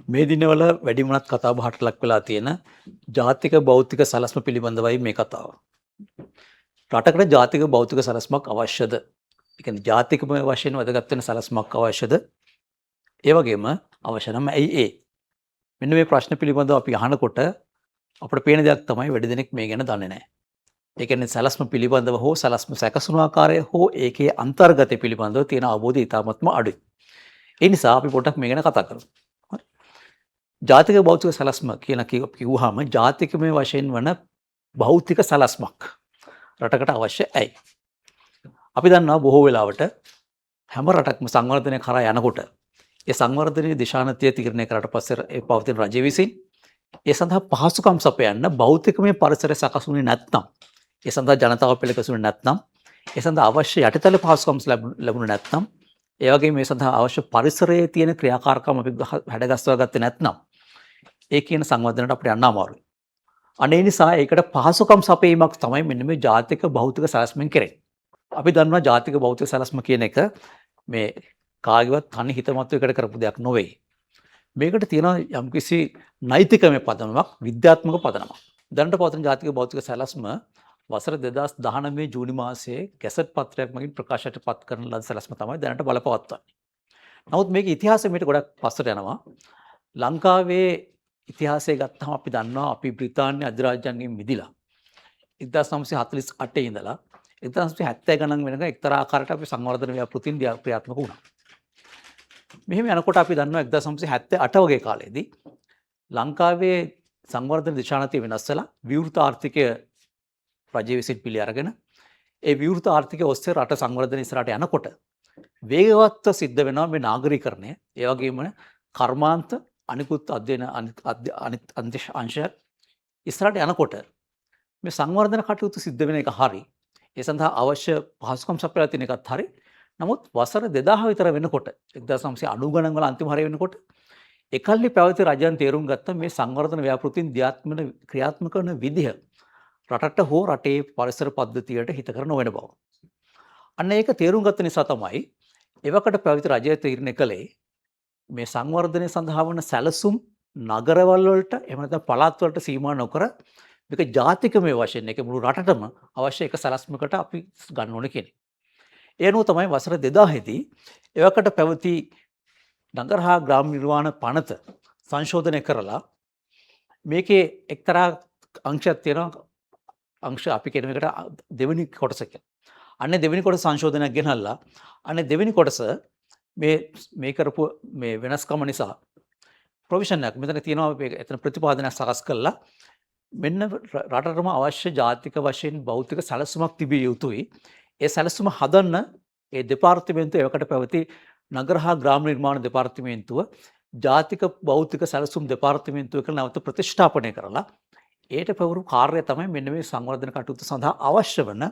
මේ දිනවල වැඩිමනත් කතා බහට ලක් වෙලා තියෙන ජාතික භෞතික සැලැස්ම පිළිබඳවයි මේ කතාව. රටකට ජාතික භෞතික සැලැස්මක් අවශ්‍යද? ඒ කියන්නේ ජාතිකම වශයෙන් වැදගත් වෙන සැලැස්මක් අවශ්‍යද? ඒ වගේම අවශ්‍ය නම් ඇයි ඒ? මෙන්න මේ ප්‍රශ්න පිළිබඳව අපි අහනකොට අපිට පේන දෙයක් තමයි වැඩි දෙනෙක් මේ ගැන දන්නේ නැහැ. ඒ කියන්නේ සැලැස්ම පිළිබඳව හෝ සැලැස්ම සැකසුණු ආකාරය හෝ ඒකේ අන්තර්ගතය පිළිබඳව තියෙන අවබෝධය ඉතාමත්ම අඩුයි. ඒ නිසා අපි පොඩ්ඩක් මේ ගැන කතා කරමු. හරි. ජාතික භෞතික සැලැස්ම කියලා කිව්වහම ජාතිකමය වශයෙන් වන භෞතික සැලැස්මක් රටකට අවශ්‍ය ඇයි? අපි දන්නවා බොහෝ වෙලාවට හැම රටක්ම සංවර්ධනය කරා යනකොට ඒ සංවර්ධනයේ දිශානතිය තීරණය කරාට පස්සේ ඒ පවතින රජය විසින් ඒ සඳහා පහසුකම් සපයන්න භෞතිකමය පරිසරය සකස් වුණේ නැත්නම්, ඒ සඳහා ජනතාව පෙළගැසුණේ නැත්නම්, ඒ සඳහා අවශ්‍ය යටිතල පහසුකම් ලැබුණේ නැත්නම්, ඒ වගේම මේ සඳහා අවශ්‍ය පරිසරයේ තියෙන ක්‍රියාකාරකම් අපි හැඩගස්වා ගත්තේ නැත්නම් ඒ කියන සංවර්ධනයට අපිට යන්න අමාරුයි. අනේ නිසා ඒකට පහසුකම් සපයීමක් තමයි මෙන්න මේ ජාතික භෞතික සැලැස්මෙන් කරන්නේ. අපි දන්නවා ජාතික භෞතික සැලැස්ම කියන එක මේ කාගේවත් තනි හිතමත්වයකට කරපු දෙයක් නොවේ. මේකට තියෙනවා යම්කිසි නෛතිකමය පදනමක්, විද්‍යාත්මක පදනමක්. දැනට පවතින ජාතික භෞතික සැලැස්ම වසර 2019 ජූනි මාසයේ ගැසට් පත්‍රයක් මගින් ප්‍රකාශයට පත් කරන ලද සැලැස්ම තමයි දැනට බලපවත්වන්නේ. නමුත් මේක ඉතිහාසය මීට ගොඩක් පස්සට යනවා. ලංකාවේ ඉතිහාසය ගත්තහම අපි දන්නවා අපි බ්‍රිතාන්‍ය අධිරාජ්‍යයන්ගෙන් මිදිලා 1948 ඉඳලා 1970 ගණන් වෙනකන් එක්තරා ආකාරයකට අපි සංවර්ධන ව්‍යාපෘතීන් ක්‍රියාත්මක වුණා. මෙහෙම යනකොට අපි දන්නවා 1978 වගේ කාලේදී ලංකාවේ සංවර්ධන දිශානතිය වෙනස් වෙලා විවෘත ආර්ථිකය රජය විසින් පිළි අරගෙන ඒ විවෘත ආර්ථිකය ඔස්සේ රට සංවර්ධන ඉස්සරහට යනකොට වේගවත්ව සිද්ධ වෙනවා මේ නාගරීකරණය. ඒ වගේම කර්මාන්ත අනිකුත් අධ්‍යයන අනිත් අංශයක් ඉස්සරහට යනකොට මේ සංවර්ධන කටයුතු සිද්ධ වෙන එක හරි. ඒ සඳහා අවශ්‍ය පහසුකම් සපයලා තියෙන එකත් හරි. නමුත් වසර 2000 විතර වෙනකොට 1990 ගණන් වල අන්තිම හරිය වෙනකොට එකල්හි පැවති රජයන් තේරුම් ගත්ත මේ සංවර්ධන ව්‍යාපෘතීන් ක්‍රියාත්මක වන විදිහ රටට හෝ රටේ පරිසර පද්ධතියට හිතකර නොවන බව. අන්න ඒක තේරුම් ගත්ත නිසා තමයි එවකට පැවති රජය තීරණය කළේ මේ සංවර්ධනය සඳහා වන සැලසුම් නගරවල් වලට එහෙම නැත්නම් පළාත් වලට සීමා නොකර මේක ජාතිකමය වශයෙන් ඒක මුළු රටටම අවශ්‍ය එක සැලැස්මකට අපි ගන්න ඕනේ කියන එක. ඒ අනුව තමයි වසර 2000 දී එවකට පැවති නගර හා ග්‍රාම නිර්මාණ පනත සංශෝධනය කරලා මේකේ එක්තරා අංශයක් තියෙනවා, අංශ අපි කියන එකට දෙවෙනි කොටස කියලා. අන්නේ දෙවෙනි කොටස සංශෝධනයක් ගෙනල්ලා අන්නේ දෙවෙනි කොටස මේ කරපු මේ වෙනස්කම නිසා ප්‍රොවිෂන් එකක් මෙතන තියෙනවා. මේක එතන ප්‍රතිපාදනයක් සකස් කරලා මෙන්න රටටම අවශ්‍ය ජාතික වශයෙන් භෞතික සැලසුමක් තිබිය යුතුයි. ඒ සැලසුම හදන්න ඒ දෙපාර්තමේන්තුව, එවකට පැවති නගර හා ග්‍රාම නිර්මාණ දෙපාර්තමේන්තුව ජාතික භෞතික සැලසුම් දෙපාර්තමේන්තුව කියලා නැවත ප්‍රතිෂ්ඨාපනය කරලා ඒට පැවරු කාර්යය තමයි මෙන්න මේ සංවර්ධන කටයුතු සඳහා අවශ්‍ය වන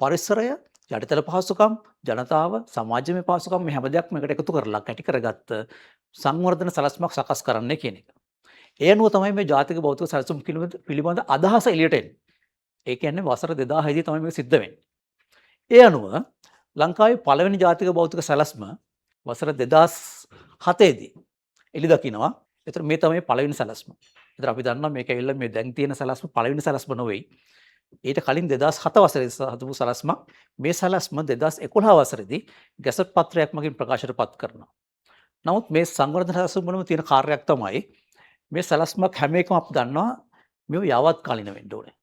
පරිසරය, යටිතල පහසුකම්, ජනතාව, සමාජමය පහසුකම් මේ හැම දෙයක්ම එකට එකතු කරලා කැටි කරගත්ත සංවර්ධන සැලැස්මක් සකස් කරන්නේ කියන එක. ඒ අනුව තමයි මේ ජාතික භෞතික සැලසුම් පිළිබඳ අදහස එළියට එන්නේ. ඒ කියන්නේ වසර 2000 දී තමයි මේක සිද්ධ වෙන්නේ. ඒ අනුව ලංකාවේ පළවෙනි ජාතික භෞතික සැලැස්ම වසර 2007 දී එළි දකිනවා. ඒතර මේ තමයි පළවෙනි සැලැස්ම. ඒතර අපි දන්නවා මේක ඇවිල්ලා මේ දැන් තියෙන සැලැස්ම පළවෙනි සැලැස්ම නොවෙයි. ඊට කලින් 2007 වසරේ හදපු සැලැස්මක්. මේ සැලැස්ම 2011 වසරේදී ගැසට් පත්‍රයක් මගින් ප්‍රකාශයට පත් කරනවා. නමුත් මේ සංවර්ධන සැලසුම් වලම තියෙන කාර්යයක් තමයි මේ සැලැස්මක් හැම එකම අපි දන්නවා මේව යාවත්කාලීන වෙන්න ඕනේ.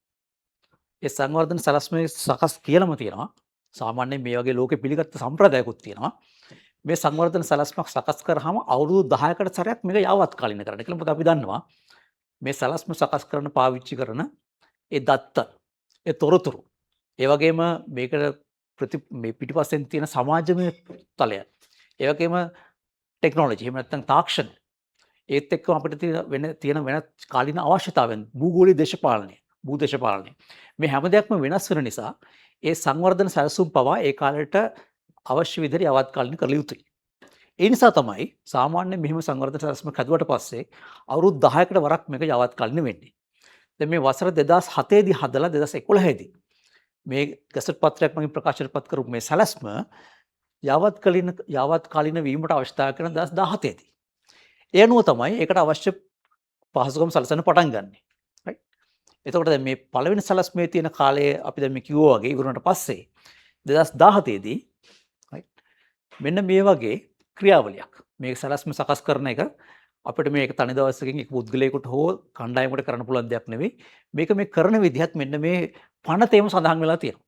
ඒ සංවර්ධන සැලැස්මේ සකස් කියලාම තියෙනවා. සාමාන්‍යයෙන් මේ වගේ ලෝකෙ පිළිගත්ත සම්ප්‍රදායකුත් තියෙනවා. මේ සංවර්ධන සැලැස්මක් සකස් කරාම අවුරුදු 10කට සැරයක් මේක යාවත්කාලීන කරන්න කියලා. මොකද අපි දන්නවා මේ සැලැස්ම සකස් කරන පාවිච්චි කරන ඒ දත්ත, ඒ තොරතුරු, ඒ වගේම මේකට මේ පිටිපස්සෙන් තියෙන සමාජමය තලය, ඒ වගේම ටෙක්නොලොජි, එහෙම නැත්නම් තාක්ෂණ, ඒත් එක්කම අපිට තියෙන වෙනත් කාලීන අවශ්‍යතාවයන්, භූගෝලීය දේශපාලනය, භූ දේශපාලනය, මේ හැම දෙයක්ම වෙනස් වෙන නිසා ඒ සංවර්ධන සැලසුම් පවා ඒ කාලයට අවශ්‍ය විදිහට යවත්කාලීන කළ යුතුයි. ඒ නිසා තමයි සාමාන්‍යයෙන් මෙහෙම සංවර්ධන සැලැස්මක් හැදුවට පස්සේ අවුරුදු 10කට වරක් මේක යවත්කාලීන වෙන්නේ. දැන් මේ වසර 2007 දී හදලා 2011 දී මේ ගැසට් පත්‍රයක් මගින් ප්‍රකාශයට පත් කරපු මේ සැලැස්ම යවත්කාලීන වීමට අවශ්‍යතාවය කරන 2017 දී. ඒ අනුව තමයි ඒකට අවශ්‍ය පහසුකම් සලසන්න පටන් ගන්නෙ. රයිට්. එතකොට දැන් මේ පළවෙනි සැලැස්මේ තියෙන කාලය අපි දැන් මේ කිව්වා වගේ ඉවර වුණාට පස්සේ 2017 දී රයිට් මෙන්න මේ වගේ ක්‍රියාවලියක්. මේක සැලැස්ම සකස් කරන එක අපිට මේක තනි දවසකින් එක පුද්ගලයෙකුට හෝ කණ්ඩායමකට කරන්න පුළුවන් දෙයක් නෙවෙයි. මේක මේ කරන විදිහත් මෙන්න මේ පනතේම සඳහන් වෙලා තියෙනවා.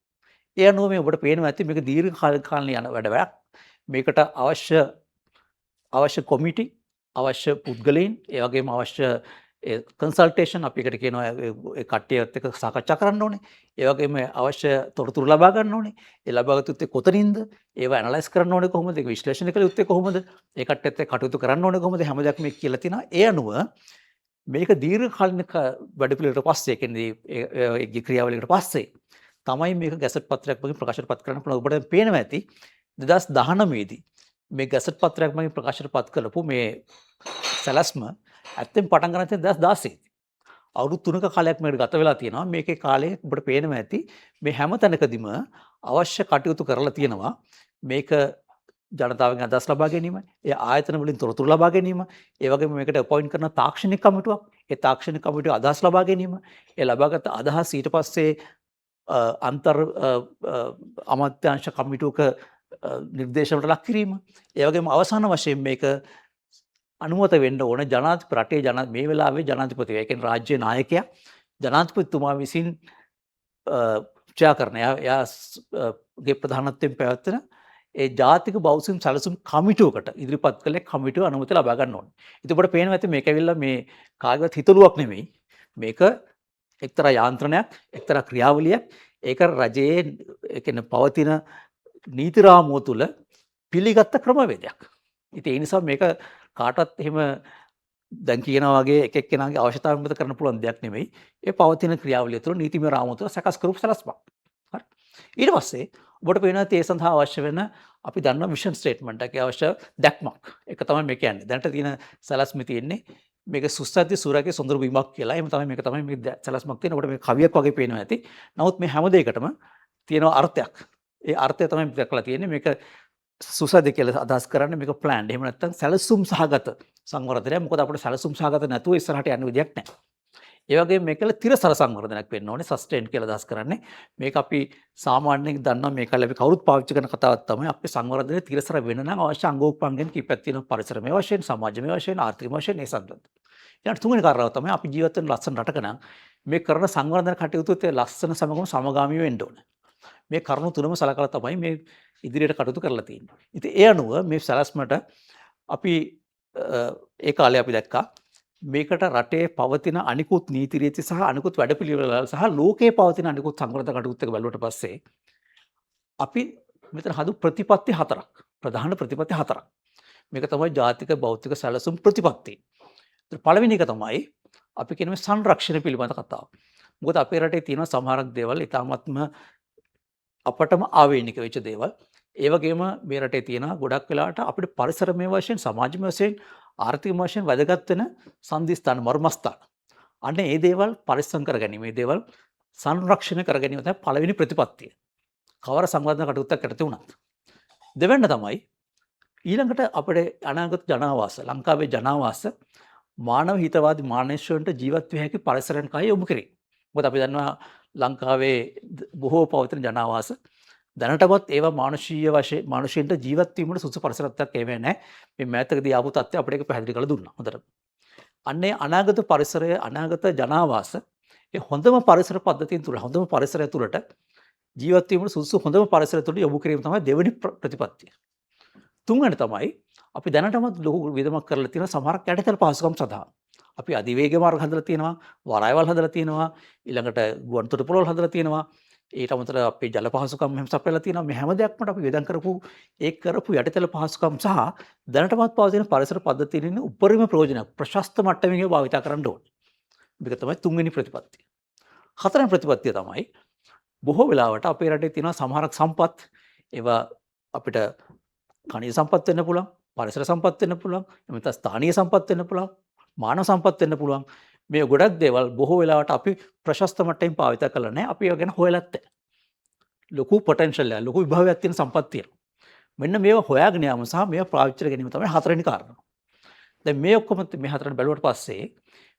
ඒ අනුව මේ ඔබට පේනවා ඇති මේක දීර්ඝ කාලීන යන වැඩ. මේකට අවශ්‍ය අවශ්‍ය කොමිටි, අවශ්‍ය පුද්ගලයන්, ඒ වගේම අවශ්‍ය කන්සල්ටේෂන් අපි එකට කියනවා ඒ කට්ටියත් එක්ක සාකච්ඡා කරන්න ඕනේ. ඒ වගේම අවශ්‍ය තොරතුරු ලබා ගන්න ඕනේ. ඒ ලබාගත යුත්තේ කොතනින්ද? ඒවා ඇනලයිස් කරන්න ඕනේ කොහොමද? ඒක විශ්ලේෂණය කළ යුත්තේ කොහොමද? ඒ කට්ටියත් එක්ක කටයුතු කරන්න ඕනේ කොහොමද? හැම දෙයක්ම මේ කියලා තියෙනවා. ඒ අනුව මේක දීර්ඝ කාලින වැඩපිළිවෙලකට පස්සේ, ඒ කියන්නේ ඒ ක්‍රියාවලියකට පස්සේ තමයි මේක ගැසට් පත්‍රයක් මගින් ප්‍රකාශයට පත් කරන්න පුළුවන්. ඔබට දැන් පේනවා ඇති 2019 දී මේ ගැසට් පත්‍රයක් මගින් ප්‍රකාශයට පත් කරපු මේ සැලැස්ම ඇත්තෙන් පටන් ගන්න තියෙන 2016 දී. අවුරුදු 3ක කාලයක් මේකට ගත වෙලා තියෙනවා. මේකේ කාලය ඔබට පේනවා ඇති මේ හැම තැනකදීම අවශ්‍ය කටයුතු කරලා තියෙනවා. මේක ජනතාවගෙන් අදහස් ලබා ගැනීම, ඒ ආයතන වලින් තොරතුරු ලබා ගැනීම, ඒ වගේම මේකට අපොයින්ට් කරන තාක්ෂණික කමිටුවක්, ඒ තාක්ෂණික කමිටුවේ අදහස් ලබා ගැනීම, ඒ ලබාගත් අදහස් ඊට පස්සේ අන්තර් අමාත්‍යාංශ කමිටුවක නිර්දේශවලට ලක් කිරීම, ඒ වගේම අවසාන වශයෙන් මේක අනුමත වෙන්න ඕන ජනාධිපති රටේ මේ වෙලාවේ ජනාධිපති, ඒ කියන්නේ රාජ්‍ය නායකයා ජනාධිපතිතුමා විසින් චෙයා කරන, එයාගේ ප්‍රධානත්වයෙන් පැවැත්වෙන ඒ ජාතික බෞද්ධ සැලසුම් කමිටුවකට ඉදිරිපත් කළේ කමිටුව අනුමත ලබා ගන්න ඕනේ. ඉතින් ඔබට පේනවා ඇති මේක ඇවිල්ලා මේ කාගේවත් හිතලුවක් නෙමෙයි. මේක එක්තරා යාන්ත්‍රණයක්, එක්තරා ක්‍රියාවලියක්. ඒක රජයේ ඒ කියන්නේ පවතින නීති රාමුව තුළ පිළිගත්ත ක්‍රමවේදයක්. ඉතින් ඒ නිසා මේක කාටවත් එහෙම දැන් කියනවා වගේ එක එක්කෙනාගේ අවශ්‍යතාවය මත කරන්න පුළුවන් දෙයක් නෙමෙයි. ඒ පවතින ක්‍රියාවලිය තුළ නීතිමය රාමුව තුළ සකස් කරපු සැලැස්මක්. හරි. ඊට පස්සේ ඔබට පේනවා ඒ සඳහා අවශ්‍ය වෙන අපි දන්නවා මිෂන් ස්ටේට්මන්ට් එකේ අවශ්‍ය දැක්මක්. ඒක තමයි මේ කියන්නේ. දැනට තියෙන සැලැස්මේ තියෙන්නේ මේක සුස්සද්දි සූරගේ සොඳුරු බිමක් කියලා. එහෙම තමයි මේක තමයි මේ සැලැස්මක් තියෙන. ඔබට මේ කවියක් වගේ පේනවා ඇති. නමුත් මේ හැම දෙයකටම තියෙනවා අර්ථයක්. ඒ අර්ථය තමයි දක්වලා තියෙන්නේ. මේක සුසද්දි කියලා අදහස් කරන්නේ මේක ප්ලෑන්ඩ්. එහෙම නැත්නම් සැලසුම් සහගත සංවර්ධනයක්. මොකද අපිට සැලසුම් සහගත නැතුව ඉස්සරහට යන්න විදියක් නැහැ. ඒ වගේම මේකල තිරසර සංවර්ධනයක් වෙන්න ඕනේ. සස්ටේන් කියලා අදහස් කරන්නේ. මේක අපි සාමාන්‍යයෙන් දන්නවා මේ කාලේ අපි කවුරුත් පාවිච්චි කරන කතාවක් තමයි අපේ සංවර්ධනය තිරසර වෙන්න නම් අවශ්‍ය අංගෝපාංගයන් කිහිපයක් තියෙනවා. පරිසරමය වශයෙන්, සමාජමය වශයෙන්, ආර්ථිකමය වශයෙන් ඒ සම්බන්ධ. ඊළඟ තුන්වෙනි කාරණාව තමයි අපි ජීවත් වෙන ලස්සන රටක නම් මේ කරන සංවර්ධන කටයුතුත් ඒ ලස්සන සමගම සමගාමී වෙන්න ඕනේ. මේ කරුණු තුනම සලකලා තමයි මේ ඉදිරියට කටයුතු කරලා තියෙන්නේ. ඉතින් ඒ අනුව මේ සැලැස්මට අපි ඒ කාලේ අපි දැක්කා මේකට රටේ පවතින අනිකුත් නීති රීති සහ අනිකුත් වැඩපිළිවෙළ සහ ලෝකයේ පවතින අනිකුත් සංවර්ධන කටයුතු එක්ක බැලුවට පස්සේ අපි මෙතන හදු ප්‍රතිපත්ති හතරක්, ප්‍රධාන ප්‍රතිපත්ති හතරක්. මේක තමයි ජාතික බෞද්ධික සැලසුම් ප්‍රතිපත්ති. පළවෙනි එක තමයි අපි කියන මේ සංරක්ෂණ පිළිබඳ කතාව. මොකද අපේ රටේ තියෙන සමහරක් දේවල් ඉතාමත්ම අපටම ආවේනික වෙච්ච දේවල්. ඒ වගේම මේ රටේ තියෙන ගොඩක් වෙලාවට අපිට පරිසරමය වශයෙන්, සමාජමය වශයෙන්, ආර්ථිකමය වශයෙන් වැදගත් වෙන සන්ධිස්ථාන, මර්මස්ථාන. අන්න ඒ දේවල් පරිස්සම් කර ගැනීම, මේ දේවල් සංරක්ෂණය කර ගැනීම තමයි පළවෙනි ප්‍රතිපත්තිය. කවර සංවර්ධන කටයුත්තක් යටතේ වුණත්. දෙවැන්න තමයි ඊළඟට අපේ අනාගත ජනාවාස, ලංකාවේ ජනාවාස මානව හිතවාදී මානුෂයන්ට ජීවත් විය හැකි පරිසරයන් කය යොමු කිරීම. මොකද අපි දන්නවා ලංකාවේ බොහෝ පවතින ජනාවාස දැනටමත් ඒවා මානුෂීය වශයෙන් මානුෂයන්ට ජීවත් වීමට සුදුසු පරිසරයක් ඒවා නැහැ. මේ මෑතකදී ආපු තත්ත්වය අපිට ඒක පැහැදිලි කරලා දුන්නා හොඳට. අන්න ඒ අනාගත පරිසරය, අනාගත ජනාවාස ඒ හොඳම පරිසර පද්ධතිය තුළ, හොඳම පරිසරය තුළට ජීවත් වීමට සුදුසු හොඳම පරිසරය තුළට යොමු කිරීම තමයි දෙවෙනි ප්‍රතිපත්තිය. තුන්වෙනි තමයි අපි දැනටමත් ලොකු වියදමක් කරලා තියෙන සමහරක් යටිතල පහසුකම් සඳහා. අපි අධිවේග මාර්ග හදලා තියෙනවා, වරායවල් හදලා තියෙනවා, ඊළඟට ගුවන් තොටුපළවල් හදලා තියෙනවා. ඊට අමතරව අපේ ජල පහසුකම් එහෙම සපයලා තියෙනවා. මේ හැම දෙයක්ම අපි වියදම් කරපු ඒ කරපු යටිතල පහසුකම් සහ දැනටමත් පවතින පරිසර පද්ධතියින් උපරිම ප්‍රයෝජනයක් ප්‍රශස්ත මට්ටමින් ඒවා භාවිතා කරන්න ඕනේ. මේක තමයි තුන්වෙනි ප්‍රතිපත්තිය. හතරවෙනි ප්‍රතිපත්තිය තමයි බොහෝ වෙලාවට අපේ රටේ තියෙන සමහරක් සම්පත්, ඒවා අපිට ඛනිජ සම්පත් වෙන්න පුළුවන්, පරිසර සම්පත් වෙන්න පුළුවන්, එහෙම නැත්නම් ස්ථානීය සම්පත් වෙන්න පුළුවන්, මානව සම්පත් වෙන්න පුළුවන්. මේ ගොඩක් දේවල් බොහෝ වෙලාවට අපි ප්‍රශස්ත මට්ටමින් භාවිත කරලා නැහැ. අපි ඒවා ගැන හොයලත් නැහැ. ලොකු පොටෙන්ෂල් එකක්, ලොකු විභවයක් තියෙන සම්පත් තියෙනවා. මෙන්න මේවා හොයාගෙන යාම සහ මේවා පාවිච්චි කර ගැනීම තමයි හතරවෙනි කාරණා. දැන් මේ ඔක්කොම මේ හතරට බැලුවට පස්සේ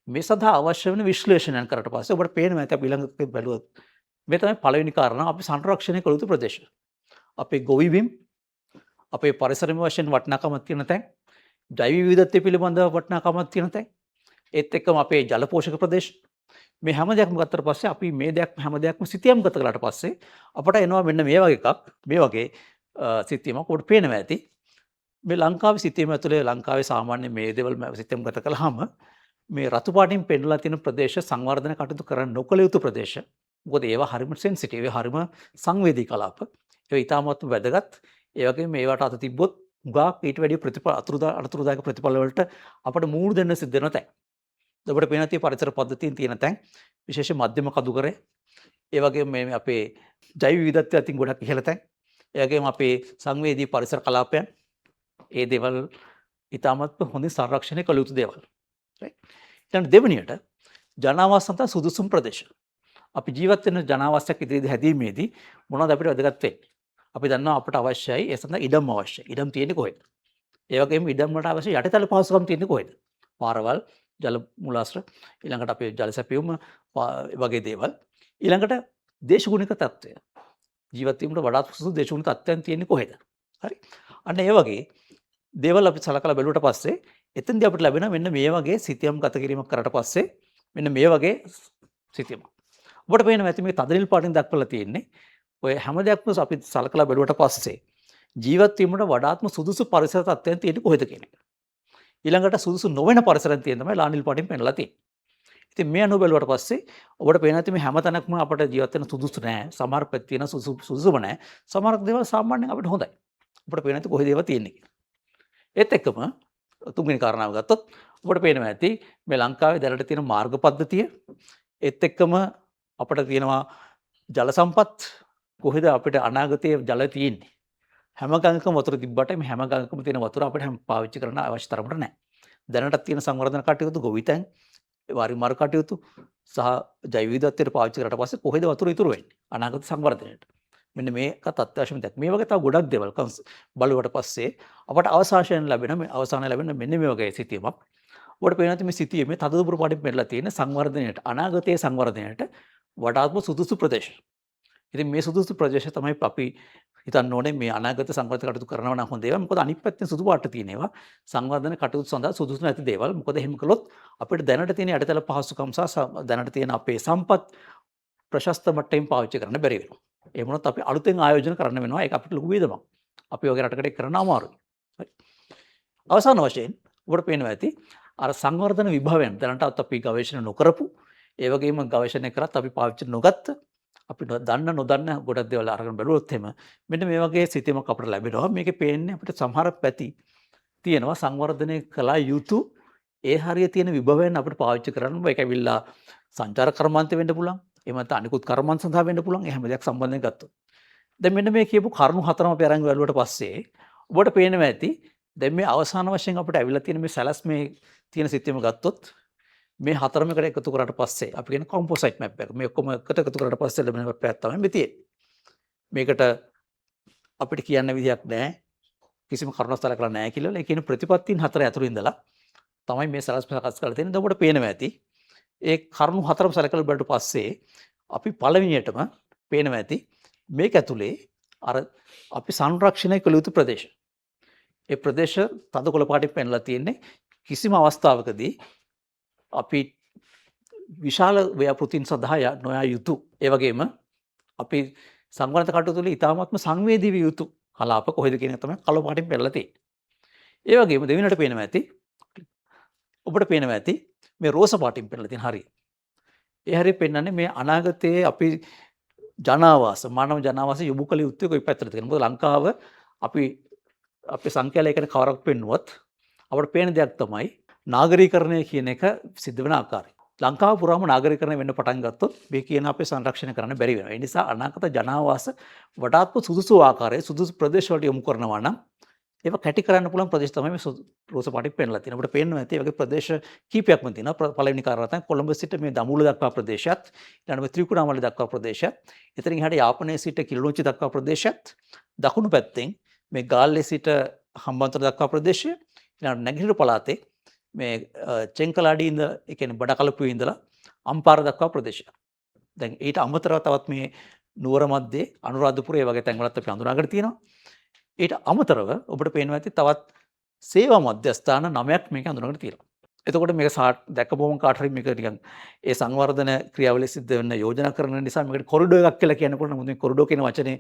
මේ සඳහා අවශ්‍ය වෙන විශ්ලේෂණයන් කරාට පස්සේ ඔබට පේනවා ඇති අපි ඊළඟ බැලුවොත් මේ තමයි පළවෙනි කාරණා අපි සංරක්ෂණය කළ යුතු ප්‍රදේශ. අපේ ගොවි බිම්, අපේ පරිසරම වශයෙන් වටිනාකමක් තියෙන තැන්, ජෛව විවිධත්වය පිළිබඳව වටිනාකමක් තියෙන තැන්, ඒත් එක්කම අපේ ජල පෝෂක ප්‍රදේශ, මේ හැම දෙයක්ම ගත්තට පස්සේ අපි මේ දෙයක් හැම දෙයක්ම සිතියම් ගත කළාට පස්සේ අපට එනවා මෙන්න මේ වගේ එකක්, මේ වගේ සිතියමක් ඔබට පේනවා ඇති. මේ ලංකාවේ සිතියම ඇතුලේ ලංකාවේ සාමාන්‍ය මේ දේවල් සිතියම් ගත කළාම මේ රතු පාටින් පෙන්වලා තියෙන ප්‍රදේශ සංවර්ධන කටයුතු කරන්න නොකළ යුතු ප්‍රදේශ. මොකද ඒවා හරිම සෙන්සිටිව්, ඒවා හරිම සංවේදී කලාප. ඒවා ඉතාමත්ම වැදගත්. ඒ වගේම මේවට අත තිබ්බොත් හුඟක් ඊට වැඩිය ප්‍රතිඵල අනතුරුදායක ප්‍රතිඵල වලට අපට මූණ දෙන්න සිද්ධ වෙන තැන්. ඔබට පේනවා තියෙන පරිසර පද්ධතියෙන් තියෙන තැන්, විශේෂයෙන් මධ්‍යම කදුකරේ, ඒ වගේම මේ අපේ ජෛව විවිධත්වය අතින් ගොඩක් ඉහළ තැන්, ඒ වගේම අපේ සංවේදී පරිසර කලාපයන්, ඒ දේවල් ඉතාමත්ම හොඳින් සංරක්ෂණය කළ යුතු දේවල්. රයිට්. ඊළඟ දෙවෙනියට ජනාවාස සඳහා සුදුසුම් ප්‍රදේශ. අපි ජීවත් වෙන ජනාවාසයක් ඉදිරියේදී හැදීමේදී මොනවද අපිට වැදගත් වෙන්නේ? අපි දන්නවා අපට අවශ්‍යයි ඒ සඳහා ඉඩම් අවශ්‍යයි. ඉඩම් තියෙන්නේ කොහෙද? ඒ වගේම ඉඩම් වලට අවශ්‍ය යටිතල පහසුකම් තියෙන්නේ කොහෙද? පාරවල්, ජල මූලාශ්‍ර, ඊළඟට අපේ ජල සැපයුම වගේ දේවල්. ඊළඟට දේශගුණික තත්ත්වය. ජීවත් වීමට වඩාත් සුදුසු දේශගුණික තත්ත්වයන් තියෙන්නේ කොහෙද? හරි. අන්න ඒ වගේ දේවල් අපි සලකලා බැලුවට පස්සේ එතෙන්දී අපිට ලැබෙන මෙන්න මේ වගේ සිතියම් ගත කිරීමක් කරාට පස්සේ මෙන්න මේ වගේ සිතියමක්. ඔබට පේනවා ඇති මේ තද නිල් පාටින් දක්වලා තියෙන්නේ ඔය හැම දෙයක්ම අපි සලකලා බැලුවට පස්සේ ජීවත් වීමට වඩාත්ම සුදුසු පරිසර තත්ත්වයන් තියෙන්නේ කොහෙද කියන එක. ඊළඟට සුදුසු නොවන පරිසරයන් තියෙන තමයි ලා නිල් පාටින් පෙන්නලා තියෙන්නේ. ඉතින් මේ අනුව බැලුවට පස්සේ ඔබට පේනවා ඇති මේ හැම තැනකම අපට ජීවත් වෙන්න සුදුසු නෑ. සමහර පැති තියෙන සුදුසුම නෑ. සමහර දේවල් සාමාන්‍යයෙන් අපිට හොඳයි. ඔබට පේනවා ඇති කොහෙද ඒවා තියෙන්නේ කියලා. ඒත් එක්කම තුන්වෙනි කාරණාව ගත්තොත් ඔබට පේනවා ඇති මේ ලංකාවේ දැනට තියෙන මාර්ග පද්ධතිය, ඒත් එක්කම අපට තියෙනවා ජල සම්පත්, කොහෙද අපිට අනාගතයේ ජල තියෙන්නේ. හැම ගඟකම වතුර තිබ්බට මේ හැම ගඟකම තියෙන වතුර අපිට හැම පාවිච්චි කරන්න අවශ්‍ය තරමට නෑ. දැනටත් තියෙන සංවර්ධන කටයුතු, ගොවිතැන්, වාරිමාර්ග කටයුතු සහ ජෛව විවිධත්වයට පාවිච්චි කරාට පස්සේ කොහෙද වතුර ඉතුරු වෙන්නේ අනාගත සංවර්ධනයට. මෙන්න මේකත් අත්‍යවශ්‍යම දෙයක්. මේ වගේ තව ගොඩක් දේවල් බලුවට පස්සේ අපට අවසානයෙන් ලැබෙන මේ අවසානයේ ලැබෙන මෙන්න මේ වගේ සිතියමක්. ඔබට පේනවා ඇති මේ සිතියමේ තද දුබුරු පාටින් පෙන්නලා තියෙන සංවර්ධනයට, අනාගතයේ සංවර්ධනයට වඩාත්ම සුදුසු ප්‍රදේශ. ඉතින් මේ සුදුසු ප්‍රදේශ තමයි අපි හිතන්න ඕනේ මේ අනාගත සංවර්ධන කටයුතු කරනවා නම් හොඳ ඒවා. මොකද අනිත් පැත්තෙන් සුදු පාට තියෙන ඒවා සංවර්ධන කටයුතු සඳහා සුදුසු නැති දේවල්. මොකද එහෙම කළොත් අපිට දැනට තියෙන යටිතල පහසුකම් සහ දැනට තියෙන අපේ සම්පත් ප්‍රශස්ත මට්ටමින් පාවිච්චි කරන්න බැරි වෙනවා. ඒ වුණොත් අපි අලුතෙන් ආයෝජන කරන්න වෙනවා. ඒක අපිට ලොකු වියදමක්. අපි වගේ රටකට ඒක කරන්න අමාරුයි. හරි. අවසාන වශයෙන් ඔබට පේනවා ඇති අර සංවර්ධන විභවයන් දැනටත් අපි ගවේෂණ නොකරපු, ඒ වගේම ගවේෂණය කරත් අපි පාවිච්චි නොගත්ත, අපි දන්න නොදන්න ගොඩක් දේවල් අරගෙන බැලුවොත් එහෙම මෙන්න මේ වගේ සිතියමක් අපිට ලැබෙනවා. මේකේ පේන්නේ අපිට සමහර පැති තියෙනවා සංවර්ධනය කළ යුතු ඒ හරිය තියෙන විභවයන් අපිට පාවිච්චි කරන්න බෑ. ඒක ඇවිල්ලා සංචාර කර්මාන්ත වෙන්න පුළුවන්. එහෙම නැත්නම් අනිකුත් කර්මාන්ත සඳහා වෙන්න පුළුවන්. ඒ හැම දෙයක් සම්බන්ධයෙන් ගත්තොත්. දැන් මෙන්න මේ කියපු කරුණු හතරම අපි අරන් බැලුවට පස්සේ ඔබට පේනවා ඇති දැන් මේ අවසාන වශයෙන් අපිට ඇවිල්ලා තියෙන මේ සැලැස්මේ තියෙන සිතියම ගත්තොත් මේ හතරම එකට එකතු කරාට පස්සේ අපි කියන කොම්පොසයිට් මැප් එක. මේ ඔක්කොම එකට එකතු කරාට පස්සේ ලැබෙන මැප් එකක් තමයි මේ තියෙන්නේ. මේකට අපිට කියන්න විදියක් නෑ. කිසිම කරුණක් සලකලා නෑ කියලා. ඒ කියන ප්‍රතිපත්තීන් හතර ඇතුළේ ඉඳලා තමයි මේ සැලැස්ම සකස් කරලා තියෙන්නේ. දැන් ඔබට පේනවා ඇති. ඒ කරුණු හතරම සලකලා බලුවට පස්සේ අපි පළවෙනියටම පේනවා ඇති මේක ඇතුලේ අර අපි සංරක්ෂණය කළ යුතු ප්‍රදේශ. ඒ ප්‍රදේශ තද කොළ පාටින් පෙන්ලා තියෙන්නේ කිසිම අවස්ථාවකදී අපි විශාල ව්‍යාපෘතීන් සඳහා නොයා යුතු. ඒ වගේම අපි සංවර්ධන කටයුතු වල ඉතාමත්ම සංවේදී විය යුතු කලාප කොහෙද කියන එක තමයි කළු පාටින් පෙන්නලා තියෙන්නේ. ඒ වගේම දෙවෙනියට පේනවා ඇති ඔබට පේනවා ඇති මේ රෝස පාටින් පෙන්නලා තියෙන හරිය. ඒ හරිය පෙන්වන්නේ මේ අනාගතයේ අපි ජනාවාස, මානව ජනාවාස යොමු කළ යුත්තේ කොයි පැත්තටද කියලා. මොකද ලංකාව අපි අපේ සංඛ්‍යා ලේඛන කවරක් පෙන්නුවත් අපට පේන දෙයක් තමයි නාගරීකරණය කියන එක සිද්ධ වෙන ආකාරය. ලංකාව පුරාම නාගරීකරණය වෙන්න පටන් ගත්තොත් මේ කියන අපේ සංරක්ෂණය කරන්න බැරි වෙනවා. ඒ නිසා අනාගත ජනාවාස වඩාත්ම සුදුසු ආකාරයේ සුදුසු ප්‍රදේශ වලට යොමු කරනවා නම් ඒවා කැටි කරන්න පුළුවන් ප්‍රදේශ තමයි මේ රෝස පාටින් පෙන්ලා තියෙන්නේ. අපිට පේනවා ඇති ඒ වගේ ප්‍රදේශ කීපයක්ම තියෙනවා. පළවෙනි කාරණා තමයි කොළඹ සිට මේ දඹුල්ල දක්වා ප්‍රදේශයත්, ඊළඟට මේ ත්‍රිකුණාමලය දක්වා ප්‍රදේශයත්, එතනින් එහාට යාපනයේ සිට කිලිනොච්චි දක්වා ප්‍රදේශයත්, දකුණු පැත්තෙන් මේ ගාල්ලේ සිට හම්බන්තොට දක්වා ප්‍රදේශය, ඊළඟට නැගෙනහිර පළාතේ මේ චෙන්කලාඩි ඉඳලා, ඒ කියන්නේ බඩකලපුවේ ඉඳලා අම්පාර දක්වා ප්‍රදේශයක්. දැන් ඊට අමතරව තවත් මේ නුවර මැද්දේ අනුරාධපුර ඒ වගේ තැන්වලත් අපි හඳුනාගෙන තියෙනවා. ඊට අමතරව ඔබට පේනවා ඇති තවත් සේවා මධ්‍යස්ථාන 9ක් මේක හඳුනාගෙන තියෙනවා. එතකොට මේක දැකපුවම කාට හරි මේක නිකන් ඒ සංවර්ධන ක්‍රියාවලිය සිද්ධ වෙන්න යෝජනා කරන නිසා මේකට කොරිඩෝ එකක් කියලා කියන්න පුළුවන්. නමුත් මේ කොරිඩෝ කියන වචනේ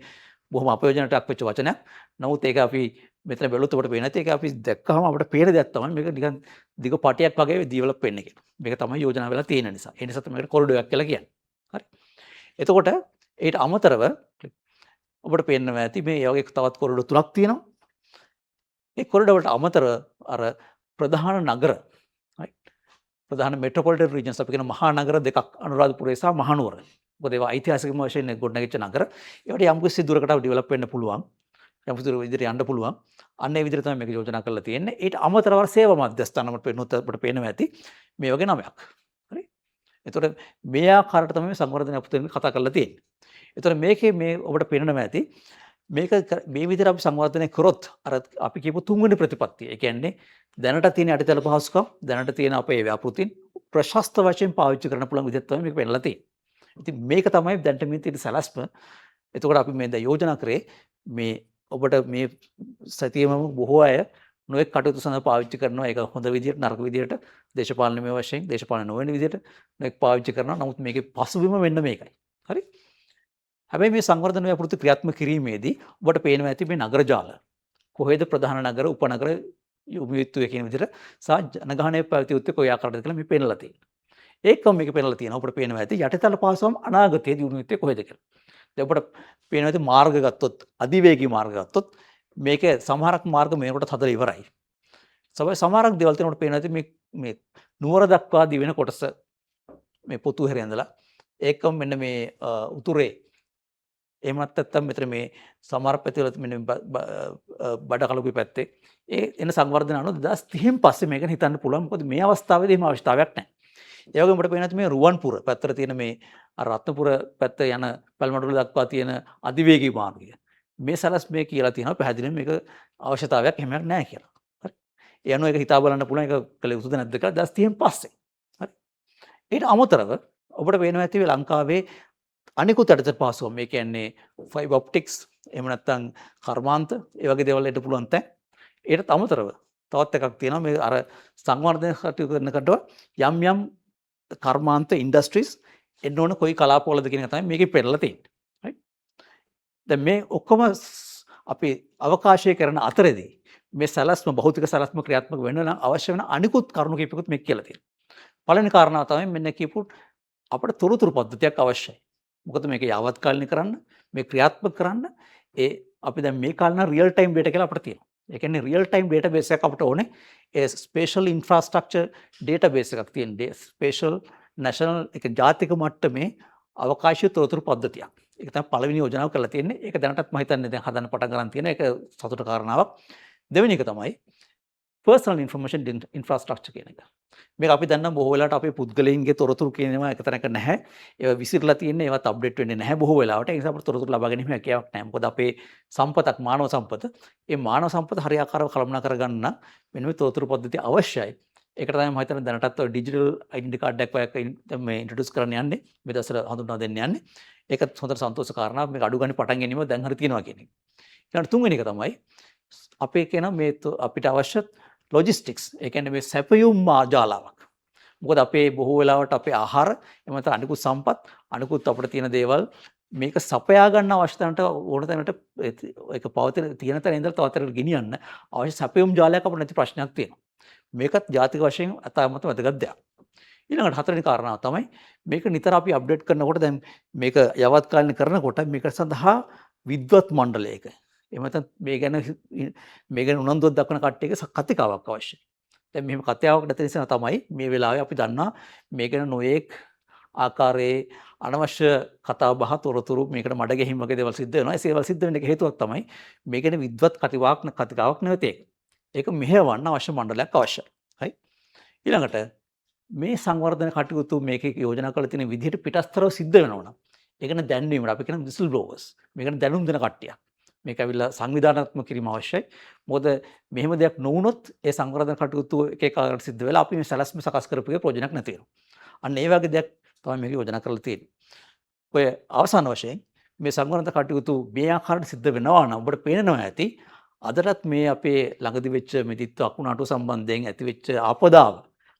බොහොම අපයෝජනට ලක් වෙච්ච වචනයක්. නමුත් ඒක අපි මෙතන බැලුවොත් ඔබට පේන ඇති, ඒක අපි දැක්කහම අපිට පේන දෙයක් තමයි මේක නිකන් දිග පටියක් වගේ ඩිවලොප් වෙන්නේ කියලා. මේක තමයි යෝජනා වෙලා තියෙන නිසා. ඒ නිසා තමයි මේකට කොරිඩෝ එකක් කියලා කියන්නේ. හරි. එතකොට ඊට අමතරව ඔබට පේනවා ඇති මේ වගේ තවත් කොරිඩෝ තුනක් තියෙනවා. ඒ කොරිඩෝ වලට අමතරව අර ප්‍රධාන නගර, right, ප්‍රධාන මෙට්‍රොපොලිටන් රීජන්ස් අපි කියන මහා නගර දෙකක්, අනුරාධපුරය සහ මහනුවර. මොකද ඒවා ඓතිහාසිකම වශයෙන් ගොඩනැගිච්ච නගර. ඒවට යම්කිසි දුරකට ඩෙවලොප් වෙන්න පුළුවන්. යම්කිසි දුර විදිහට යන්න පුළුවන්. අන්න ඒ විදිහට තමයි මේක යෝජනා කරලා තියෙන්නේ. ඊට අමතරව අර සේවා මධ්‍යස්ථාන අපිට පේනොත් අපිට පේනවා ඇති මේ වගේ නමයක්. හරි. එතකොට මේ ආකාරයට තමයි මේ සංවර්ධන අපිට කතා කරලා තියෙන්නේ. එතකොට මේකේ මේ ඔබට පේනවා ඇති මේක මේ විදිහට අපි සංවර්ධනය කරොත් අර අපි කියපු තුන්වෙනි ප්‍රතිපත්තිය. ඒ කියන්නේ දැනට තියෙන යටිතල පහසුකම්, දැනට තියෙන අපේ ව්‍යාපෘතීන් ප්‍රශස්ත වශයෙන් පාවිච්චි කරන්න පුළුවන් විදිහට තමයි මේක පෙන්නලා තියෙන්නේ. ඉතින් මේක තමයි දැනට මේ තියෙන සැලැස්ම. එතකොට අපි මේ දැන් යෝජනා කරේ මේ ඔබට මේ සතියේම බොහෝ අය නොයෙක් කටයුතු සඳහා පාවිච්චි කරනවා. ඒක හොඳ විදිහට, නරක විදිහට, දේශපාලනමය වශයෙන්, දේශපාලන නොවන විදිහට නොයෙක් පාවිච්චි කරනවා. නමුත් මේකේ පසුබිම මෙන්න මේකයි. හරි. හැබැයි මේ සංවර්ධන ව්‍යාපෘති ක්‍රියාත්මක කිරීමේදී ඔබට පේනවා ඇති මේ නගර ජාල කොහෙද ප්‍රධාන නගර, උපනගර යොමු යුතුය කියන විදිහට සහ ජනගහනය පැවතිය යුත්තේ කොයි ආකාරයකටද කියලා මේ පෙන්නලා තියෙනවා. ඒකම මේක පෙන්නලා තියෙනවා. ඔබට පේනවා ඇති යටිතල පහසුකම් අනාගතයේ දියුණු යුත්තේ කොහෙද කියලා. දැන් ඔබට පේනවා ඇති මාර්ග ගත්තොත්, අධිවේගී මාර්ග ගත්තොත් මේක සමහරක් මාර්ග මේකට හදලා ඉවරයි. සමහරක් දේවල් තියෙනවා ඔබට පේනවා ඇති මේ මේ නුවර දක්වා දිවෙන කොටස මේ පොතුහැර ඉඳලා ඒකම මෙන්න මේ උතුරේ, එහෙමත් නැත්නම් මෙතන මේ සමහර පැතිවල මෙන්න බඩකලපුවේ පැත්තේ ඒ එන සංවර්ධන අනුව 2030න් පස්සේ මේක හිතන්න පුළුවන්. මොකද මේ අවස්ථාවේදී එහෙම අවශ්‍යතාවයක් නැහැ. ඒ වගේම ඔබට පේනවා ඇති මේ රුවන්පුර පැත්තට තියෙන මේ අර රත්නපුර පැත්ත යන පැල්මඩුල දක්වා තියෙන අධිවේගී මාර්ගය. මේ සැලැස්මේ කියලා තියෙනවා පැහැදිලිවම මේක අවශ්‍යතාවයක් එහෙමයක් නැහැ කියලා. හරි. ඒ අනුව ඒක හිතා බලන්න පුළුවන් ඒක කළ යුතුද නැද්ද කියලා 2030න් පස්සේ. හරි. ඊට අමතරව ඔබට පේනවා ඇති ලංකාවේ අනිකුත් යටිතල පහසුකම්, මේ කියන්නේ ෆයිබර් ඔප්ටික්ස්, එහෙම නැත්නම් කර්මාන්ත, ඒ වගේ දේවල් එන්න පුළුවන් තැන්. ඊටත් අමතරව තවත් එකක් තියෙනවා මේ අර සංවර්ධන කටයුතු කරනකොට යම් යම් කර්මාන්ත ඉන්ඩස්ට්‍රීස් එන්න ඕන කොයි කලාපවලද කියන එක තමයි මේකේ පෙන්නලා තියෙන්නේ. රයිට්. දැන් මේ ඔක්කොම අපි අවකාශය කරන අතරේදී මේ සැලැස්ම, භෞතික සැලැස්ම ක්‍රියාත්මක වෙන්න නම් අවශ්‍ය වෙන අනිකුත් කරුණු කිහිපයකුත් මේක කියලා තියෙනවා. පළවෙනි කාරණාව තමයි මෙන්න කියපු අපිට තොරතුරු පද්ධතියක් අවශ්‍යයි. මොකද මේක යාවත්කාලීන කරන්න, මේ ක්‍රියාත්මක කරන්න ඒ අපි දැන් මේ කාලේ නම් රියල් ටයිම් ඩේටා කියලා අපිට තියෙනවා. ඒ කියන්නේ රියල් ටයිම් ඩේටාබේස් එකක් අපිට ඕනේ. ඒ ස්පේෂල් ඉන්ෆ්‍රාස්ට්‍රක්චර් ඩේටාබේස් එකක් තියෙන ස්පේෂල් නැෂනල් එක ජාතික මට්ටමේ අවකාශීය තොරතුරු පද්ධතියක්. ඒක තමයි පළවෙනි යෝජනාව කරලා තියෙන්නේ. ඒක දැනටත් මම හිතන්නේ දැන් හදන්න පටන් ගන්න තියෙන ඒක සතුට කාරණාවක්. දෙවෙනි එක තමයි පර්සනල් ඉන්ෆර්මේෂන් ඉන්ෆ්‍රාස්ට්‍රක්චර් කියන එක. මේක අපි දන්නා බොහෝ වෙලාවට අපේ පුද්ගලයින්ගේ තොරතුරු කියන ඒවා එක තැනක නැහැ. ඒවා විසිරලා තියෙන්නේ, ඒවත් අප්ඩේට් වෙන්නේ නැහැ බොහෝ වෙලාවට. ඒ නිසා අපිට තොරතුරු ලබා ගැනීමේ හැකියාවක් නැහැ. මොකද අපේ සම්පතක් මානව සම්පත. ඒ මානව සම්පත හරියාකාරව කළමනාකර කරගන්න නම් මෙන්න මේ තොරතුරු පද්ධතිය අවශ්‍යයි. ඒකට තමයි මම හිතන්නේ දැනටත් ඔය ඩිජිටල් ඩෙන්ටිටි කාඩ් එකක් වගේ දැන් මේ ඉන්ට්‍රොඩියුස් කරන්න යන්නේ. මේ දවස්වල හඳුන්වා දෙන්න යන්නේ. ඒකත් හොඳට සන්තෝෂ කාරණාවක්. මේක අඩු ගානේ පටන් ගැනීම දැන් හරි තියෙනවා කියන එක. ඊළඟ තුන්වෙනි එක තමයි අපේ කියන මේ අපිට අවශ්‍ය ලොජිස්ටික්ස්. ඒ කියන්නේ මේ සැපයුම් ජාලාවක්. මොකද අපේ බොහෝ වෙලාවට අපේ ආහාර, එහෙම නැත්නම් අනිකුත් සම්පත්, අනිකුත් අපිට තියෙන දේවල් මේක සපයා ගන්න අවශ්‍ය තැනට ඕන තැනට ඒක පවතින තියෙන තැන ඉඳලා තවත් තැනකට ගෙනියන්න අවශ්‍ය සැපයුම් ජාලයක් අපිට නැති ප්‍රශ්නයක් තියෙනවා. මේකත් ජාතික වශයෙන් ඉතාමත් වැදගත් දෙයක්. ඊළඟට හතරවෙනි කාරණාව තමයි මේක නිතර අපි අප්ඩේට් කරනකොට දැන් මේක යවත්කාලීන කරනකොට මේක සඳහා විද්වත් මණ්ඩලයක, එහෙම නැත්නම් මේ ගැන උනන්දුවක් දක්වන කට්ටියක කතිකාවක් අවශ්‍යයි. දැන් මෙහෙම කතාවක් නැති නිසා තමයි මේ වෙලාවේ අපි දන්නා මේ ගැන නොයෙක් ආකාරයේ අනවශ්‍ය කතා බහ තොරතුරු මේකට මඩ ගැහිම් වගේ දේවල් සිද්ධ වෙනවා. ඒ දේවල් සිද්ධ වෙන්න එක හේතුවක් තමයි මේ ගැන විද්වත් කතිකාවක් නැවත ඒක. ඒක මෙහෙයවන්න අවශ්‍ය මණ්ඩලයක් අවශ්‍යයි. හරි. ඊළඟට මේ සංවර්ධන කටයුතු මේකේ යෝජනා කරලා තියෙන විදිහට පිටස්තරව සිද්ධ වෙනවා නම් ඒ කියන්නේ දැන්වීමට අපි කියන විසිල් බ්ලෝවර්ස්, මේ ගැන දැනුම් දෙන කට්ටියක්. මේක ඇවිල්ලා සංවිධානාත්මක කිරීම අවශ්‍යයි. මොකද මෙහෙම දෙයක් නොවුනොත් ඒ සංවර්ධන කටයුතු එක එක ආකාරයට සිද්ධ වෙලා අපි මේ සැලැස්ම සකස් කරපු එකේ ප්‍රයෝජනයක් නැති වෙනවා. අන්න ඒ වගේ දෙයක් තමයි මේක යෝජනා කරලා තියෙන්නේ. ඔය අවසාන වශයෙන් මේ සංවර්ධන කටයුතු මේ ආකාරයට සිද්ධ වෙනවා නම් ඔබට පේනවා ඇති, අදටත් මේ අපේ ළඟදි වෙච්ච මේ දිත්ව අකුණාටුව සම්බන්ධයෙන් ඇති වෙච්ච ආපදාව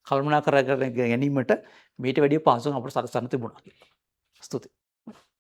කළමනාකරගෙන ගැනීමට මීට වැඩිය පහසුකම් අපිට සලසන්න තිබුණා කියලා. ස්තුතියි.